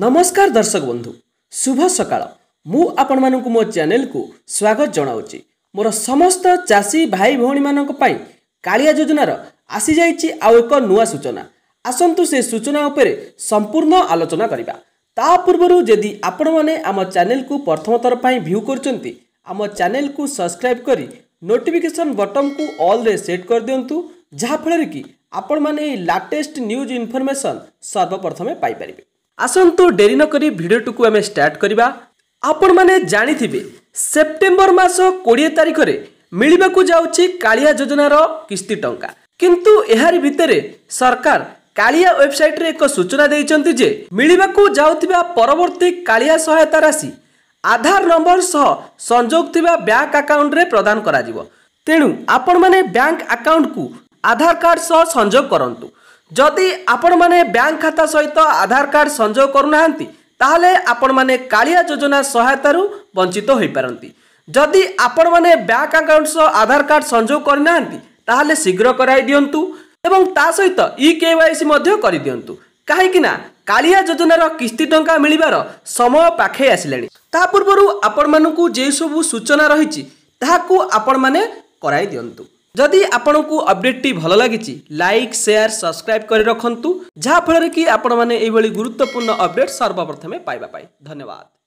ନମସ୍କାର ଦର୍ଶକ ବନ୍ଧୁ, ଶୁଭ ସକାଳ। ମୁଁ ଆପଣମାନଙ୍କୁ ମୋ ଚ୍ୟାନେଲକୁ ସ୍ୱାଗତ ଜଣାଉଛି। ମୋର ସମସ୍ତ ଚାଷୀ ଭାଇ ଭଉଣୀମାନଙ୍କ ପାଇଁ କାଳିଆ ଯୋଜନାର ଆସିଯାଇଛି ଆଉ ଏକ ନୂଆ ସୂଚନା। ଆସନ୍ତୁ ସେ ସୂଚନା ଉପରେ ସମ୍ପୂର୍ଣ୍ଣ ଆଲୋଚନା କରିବା। ତା ପୂର୍ବରୁ ଯଦି ଆପଣମାନେ ଆମ ଚ୍ୟାନେଲକୁ ପ୍ରଥମ ଥର ପାଇଁ ଭ୍ୟୁ କରୁଛନ୍ତି, ଆମ ଚ୍ୟାନେଲକୁ ସବସ୍କ୍ରାଇବ୍ କରି ନୋଟିଫିକେସନ୍ ବଟନ୍କୁ ଅଲ୍ରେ ସେଟ୍ କରିଦିଅନ୍ତୁ, ଯାହାଫଳରେ କି ଆପଣମାନେ ଏହି ଲାଟେଷ୍ଟ ନ୍ୟୁଜ୍ ଇନଫର୍ମେସନ୍ ସର୍ବପ୍ରଥମେ ପାଇପାରିବେ। ଆସନ୍ତୁ ଡେରି ନକରି ଭିଡ଼ିଓଟିକୁ ଆମେ ଷ୍ଟାର୍ଟ କରିବା। ଆପଣମାନେ ଜାଣିଥିବେ, ସେପ୍ଟେମ୍ବର ମାସ 20 ତାରିଖରେ ମିଳିବାକୁ ଯାଉଛି କାଳିଆ ଯୋଜନାର କିସ୍ତି ଟଙ୍କା। କିନ୍ତୁ ଏହାରି ଭିତରେ ସରକାର କାଳିଆ ୱେବସାଇଟ୍ରେ ଏକ ସୂଚନା ଦେଇଛନ୍ତି ଯେ ମିଳିବାକୁ ଯାଉଥିବା ପରବର୍ତ୍ତୀ କାଳିଆ ସହାୟତା ରାଶି ଆଧାର ନମ୍ବର ସହ ସଂଯୋଗ ଥିବା ବ୍ୟାଙ୍କ ଆକାଉଣ୍ଟରେ ପ୍ରଦାନ କରାଯିବ। ତେଣୁ ଆପଣମାନେ ବ୍ୟାଙ୍କ ଆକାଉଣ୍ଟକୁ ଆଧାର କାର୍ଡ଼ ସହ ସଂଯୋଗ କରନ୍ତୁ। ଯଦି ଆପଣମାନେ ବ୍ୟାଙ୍କ ଖାତା ସହିତ ଆଧାର କାର୍ଡ଼ ସଂଯୋଗ କରୁନାହାନ୍ତି, ତାହେଲେ ଆପଣମାନେ କାଳିଆ ଯୋଜନା ସହାୟତାରୁ ବଞ୍ଚିତ ହୋଇପାରନ୍ତି। ଯଦି ଆପଣମାନେ ବ୍ୟାଙ୍କ ଆକାଉଣ୍ଟ ସହ ଆଧାର କାର୍ଡ଼ ସଂଯୋଗ କରିନାହାନ୍ତି, ତାହେଲେ ଶୀଘ୍ର କରାଇ ଦିଅନ୍ତୁ ଏବଂ ତା ସହିତ ଇ କେ ୱାଇ ସି ମଧ୍ୟ କରିଦିଅନ୍ତୁ, କାହିଁକି ନା କାଳିଆ ଯୋଜନାର କିସ୍ତି ଟଙ୍କା ମିଳିବାର ସମୟ ପାଖେଇ ଆସିଲାଣି। ତା ପୂର୍ବରୁ ଆପଣମାନଙ୍କୁ ଯେଉଁସବୁ ସୂଚନା ରହିଛି, ତାହାକୁ ଆପଣମାନେ କରାଇ ଦିଅନ୍ତୁ। ଯଦି ଆପଣଙ୍କୁ ଅପଡେଟ୍ଟି ଭଲ ଲାଗିଛି, ଲାଇକ୍, ସେୟାର, ସବସ୍କ୍ରାଇବ୍ କରି ରଖନ୍ତୁ, ଯାହାଫଳରେ କି ଆପଣମାନେ ଏଇଭଳି ଗୁରୁତ୍ୱପୂର୍ଣ୍ଣ ଅପଡେଟ୍ ସର୍ବପ୍ରଥମେ ପାଇବା ପାଇଁ। ଧନ୍ୟବାଦ।